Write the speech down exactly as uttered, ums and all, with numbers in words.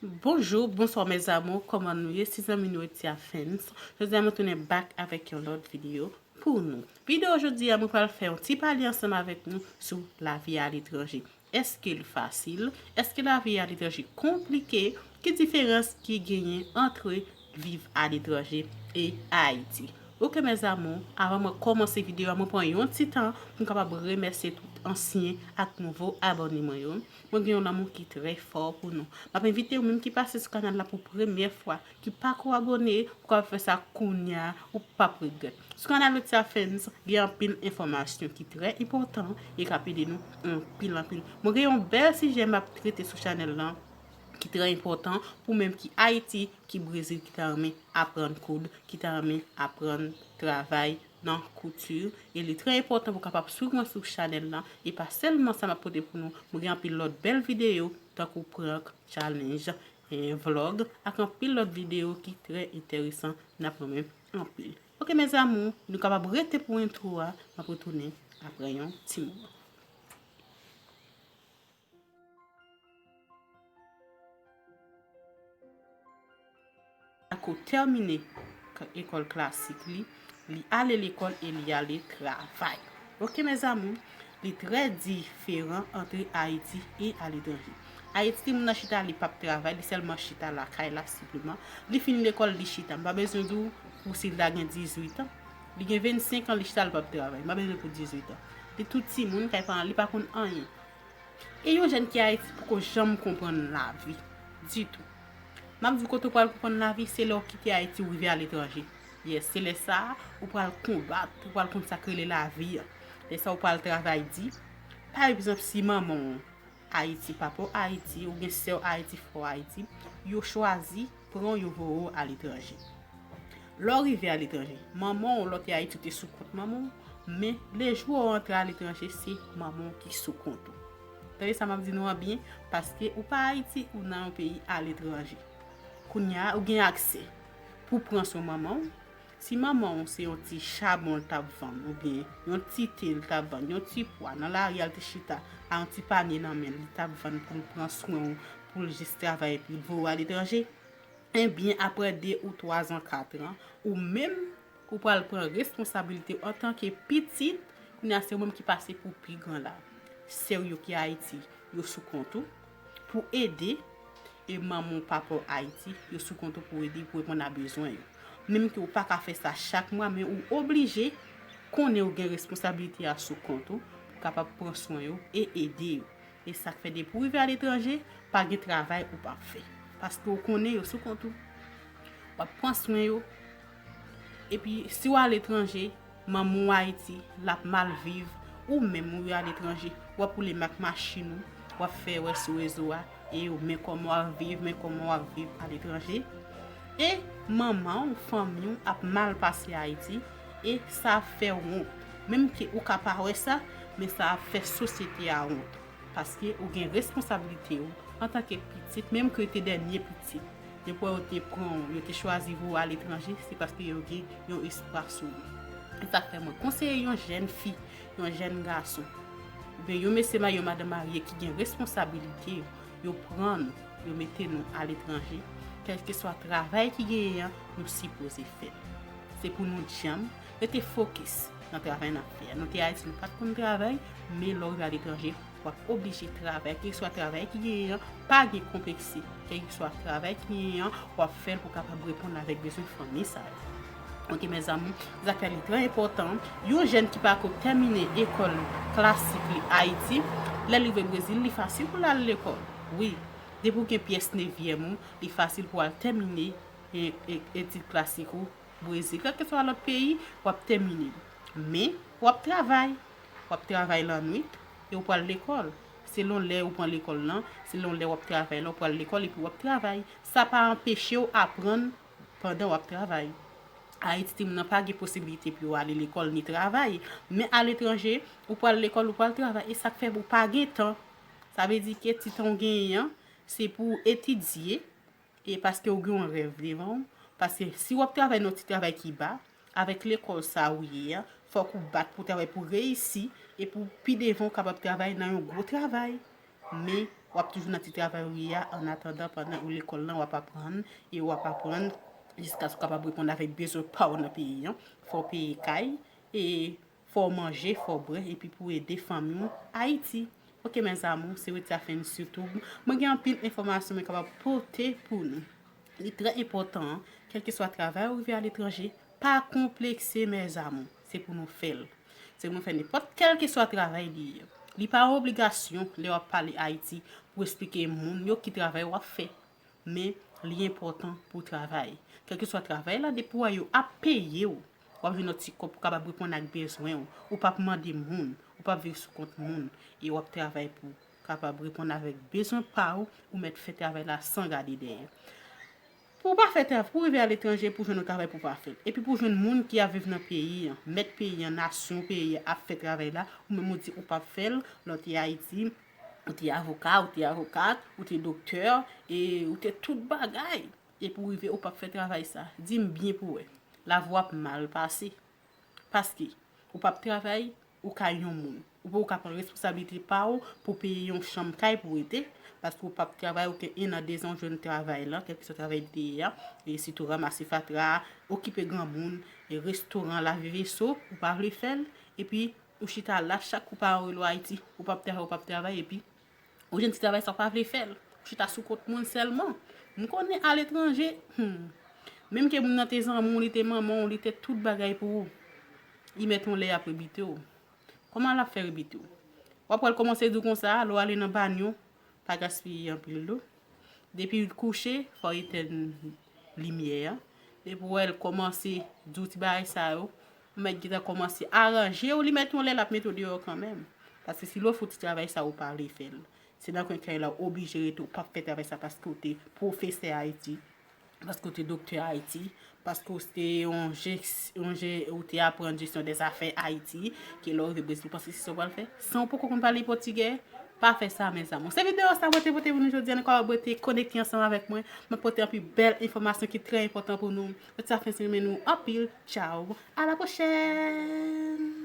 Bonjou, bonswa mes amours, kòman nou ye? Se zanmi nou Etia Fans. Jodi a mwen tounen back avèk yon lòt videyo pou nou. Videyo jodi a mwen pral fè yon ti pale ansanm avèk nou sou lavi aletranje. Èske l fasil? Èske lavi aletranje konplike? Ki diferans ki genyen ant viv aletranje e Ayiti? Oke mes amours, avan mwen kòmanse videyo a, mwen pran yon ti tan pou m kapab remèsye tout ansyen ak nouvo abòne mwen yo. Mwen gen yon lanmou ki trè fò pou nou. M ap envite ou menm ki pase sou kanal la pou premyè fwa, ki pako abòne, ou kapab fè sa kounya, ou p ap regrèt. Sou kanal Etia Fans, gen anpil enfòmasyon ki trè enpòtan e k ap ede nou anpil, anpil. Mwen gen yon bèl sijè m ap trete sou chanèl lan ki trè enpòtan pou menm ki Ayiti, ki Brezil, ki ta renmen aprann koud, ki ta renmen aprann travay nan kouti. E li trè enpòtan pou w kapab swiv mwen sou chanèl lan. E pa sèlman sa m ap pote pou nou, mwen gen anpil lòt bèl videyo, tankou prank, challenge, eh, vlog, ak anpil lòt videyo ki trè enteresan, n ap renmen anpil. Oke mes amours, nou kapab rete pou entwo a, m ap retounen apre yon ti moman. Ako tèmine k- ekòl klasik li, li ale lekòl e li ale travay. Oke mes amours, li trè diferan ant Ayiti e aletranje. Ayiti, timoun nan chita, li p ap travay, li sèlman chita lakay la senpleman. Li fin lekòl, li chita. M pa bezwen di w pou si l ta gen dizuit an. Li gen vennsenk an, li chita, li p ap travay. M pa bezwen pou dizuit an. Li tou timoun, kay paran li, pa konn anyen. E yon jèn ki Ayiti poko janm konprann lavi ditou. M ap di w kote w pral konprann lavi, se lè w kite Ayiti, w rive aletranje. Yes, se lè sa a, ou pral konbat, ou pral konn sa k rele lavi a. Lè sa a, ou pral travay di. Pa egzanp, si manman w Ayiti, papa w Ayiti, ou gen sè w Ayiti, frè w Ayiti, yo chwazi pran w, yo voye w aletranje. Lè w rive aletranje, manman w lè w te Ayiti, w te sou kont manman w, men lejou w rantre aletranje, se manman w ki sou kont ou. Tande sa m ap di nou an byen, paske ou pa Ayiti, ou nan yon peyi aletranje. Kounye a, ou gen aksè pou pran swen manman w. Si manman w se yon ti chabon l t ap vann, oubyen yon ti te l t ap vann, yon ti pwa nan lari a l te chita, a yon ti panye nan men l, li t ap vann pou l pran swen w, pou l jis travay epi l voye w aletranje, ebyen, apre de ou twa zan, kat an, ou menm, ou pral pran responsablite w antanke pitit. Kounye a, se ou menm ki pase pou pi gran la. Sè w yo ki Ayiti, yo sou kont ou pou ede, e manman w, papa w Ayiti, yo sou kont ou pou ede, pou reponn a bezwen yo. Menm ke ou pa ka fè sa chak mwa, men ou oblije konnen ou gen responsablite a sou kont ou, pou kapab pran swen yo e ede yo. E sa k fè depi w rive aletranje, pa gen travay ou p ap fè. Paske w konnen yo sou kont ou. W ap pran swen yo. Epi, si w aletranje, manman w Ayiti, l ap mal viv, ou menm ou ye aletranje, w ap woule m ak machin ou, w ap fè wè sou rezo a, e yo, men kòman w ap viv, men kòman w ap viv aletranje. E manman w, fanmi w ap mal pase Ayiti, e sa ap fè w wont. Menm ke ou ka pa wè sa, men sa ap fè sosyete a wont. Paske ou gen responsablite w antanke pitit, menm ke w te dènye pitit. Depi yo te pran w, yo te chwazi voye w aletranje, se paske yo gen yon espwa sou ou. E sa fè mwen konseye yon jèn fi, yon jèn gason, oubyen yon mesye marye, yon madanm marye ki gen responsabilite yo, yo pran nou, yo mete nou aletranje, kèlkeswa travay ki genyen an, nou sipoze fè l. Se pou nou djanm rete fokis nan travay n ap fè a. Nou te Ayiti, nou pa t konn travay, men lè w rive aletranje, w ap oblije travay, kèlkeswa travay ki genyen an, pa gen konplekse. Kèlkeswa travay ki genyen an, w ap fè l pou w kapab reponn avèk bezwen fanmi sa yo. Oke mes amours, zafè li trè enpòtan. Yon jèn ki pako tèmine ekòl klasik li Ayiti, lè l rive Brezil, li fasil pou l al lekòl. Wi, depi w gen pyès nevyèm ou, li fasil pou w al tèmine e, e, etid klasik ou Brezil. Kèlkeswa lòt peyi, w ap tèmine l. Men, w ap travay. W ap travay lannwit e w pral lekòl. Selon lè ou pran lekòl lan, selon lè w ap travay lan, w pral lekòl epi w ap travay. Sa pa anpeche w aprann pandan w ap travay. Ayiti, timoun nan pa gen posiblite pou yo ale lekòl ni travay. Men aletranje, ou pral lekòl, ou pral travay. E sa k fè ou pa gen tan. Sa vle di ke ti tan w genyen an, se pou w etidye, e paske w gen yon rèv devan w. Paske si w ap travay nan yon ti travay ki ba, avèk lekòl sa ou ye a, fòk ou bat pou w travay, pou w reyisi, e pou pi devan w kapab travay nan yon gwo travay. Men, W ap toujou nan ti travay ou ye a, an atandan, pandan ou lekòl lan, w ap aprann, e w ap aprann jiskaske w kapab reponn avèk bezwen pa w nan peyi an. Fò w peye kay, e fò w manje, fò w bwè, epi pou w ede fanmi w Ayiti. Ok, mes amours, se Wetty Afens YouTube. Mwen gen anpil enfòmasyon mwen kapab pote pou nou. Li trè enpòtan, kèlkeswa travay ou rive aletranje, pa konplekse, mes amours. Se pou nou fè l. Se pou nou fè nenpòt kèlkeswa travay li ye. Li pa yon obligasyon lè w ap pale Ayiti pou w esplike moun yo ki travay w ap fè. Men, li enpòtan pou w travay. Kèlkeswa travay la, depi w wè yo ap peye w, w ap jwenn yon ti kòb pou w kapab reponn ak bezwen w. Ou p ap mande moun, ou p ap viv sou kont moun, e w ap travay pou w kapab reponn avèk bezwen pa w, ou mèt fè travay la san gade dèyè. Pou w pa fè travay, pou w rive aletranje, pou w jwenn yon travay pou w pa fè l. Epi pou w jwenn moun ki ap viv nan peyi an, mèt peyi an, nasyon peyi an ap fè travay la, ou menm ou di ou p ap fè l, lè w te Ayiti, ou te avoka, ou te avokat, ou te doktè, e ou te tout bagay. Epi w rive, ou p ap fè travay sa. Di m byen pou w wè. Lavi w ap mal pase. Paske ou p ap travay, ou ka yon moun. Ou pa ou ka pran responsablite pa w pou peye yon chanm kay pou w rete, paske ou p ap travay, ou gen en an, dezan, ou jwenn travay lan, kèlkeswa travay li te ye a, e sitou ranmase fatra, okipe granmoun, e restoran, lave veso, ou pa vle fè l, epi ou chita la, chak kou paran w rele w Ayiti, ou p ap travay, ou p ap travay, epi ou jwenn ti travay sa w pa vle fè l. Ou chita sou kont moun sèlman. M konnen aletranje, hmm, menm ke moun nan te zanmi w, li te manman w, li te tout bagay pou ou, li mèt yon lè y ap rebite w. Kòman l ap fè rebite w? W ap wè l kòmanse di w konsa, lè w ale nan banyo, pa gaspiye anpil dlo. Depi l kouche, fò w etèn limyè a. Depi w wè l kòmanse di w ti bagay sa yo, ou mèt gentan kòmanse aranje w, li mèt yon lè l ap mete w deyò kanmenm. Paske si l ofri w ti travay sa, ou pa vle fè l. Se nan kwen kay la, ou oblije rete, ou p ap fè travay sa paske w te pwofesè Ayiti, paske w te doktè Ayiti, paske w te yon jes-, yon je-, ou te aprann jesyon dèzafè Ayiti, ke lè w rive Brezil, ou panse se sa w pral fè? San w poko konn pale pòtigè, pa fè sa, mes amours. Se videyo sa mwen te pote pou nou jodi a, nou kapab rete konekte ansanm avèk mwen. Mwen pote anpil bèl enfòmasyon ki trè enpòtan pou nou. Mwen sa fè renmen nou anpil. Tchao. A la pwochèn!